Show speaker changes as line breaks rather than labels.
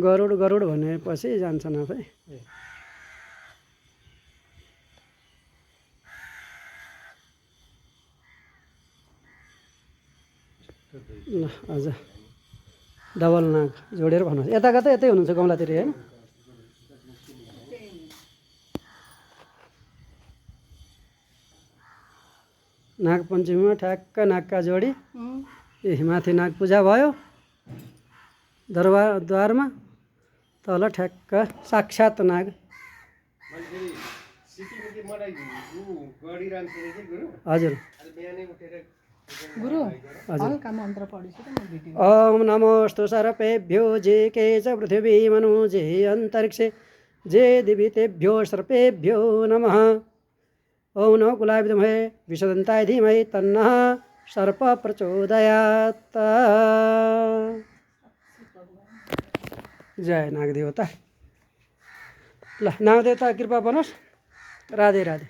गरुड गरुड भनेपछि जान्छन् आफै। ल अझ डबल नाग जोडेर भन्नुहोस्। यता कतै यतै हुनुहुन्छ गमलातिर होइन? नागपञ्चमीमा ठ्याक्क नागका जोडी माथि नाग पूजा भयो द्वारमा, तल ठ्याक्क साक्षात् नाग। हजुर ओम नमोस्तु सर्पेभ्यो जे के च पृथिवी मनु जे अन्तरिक्षे जे दिवि तेभ्यो सर्पेभ्यो नमः। ओम नमो कुलाय विद्महे विषदन्ताय धीमहि तन्नः सर्प प्रचोदयात्। जय नागदेवता। ल नागदेवता कृपा बनोस्। राधे राधे।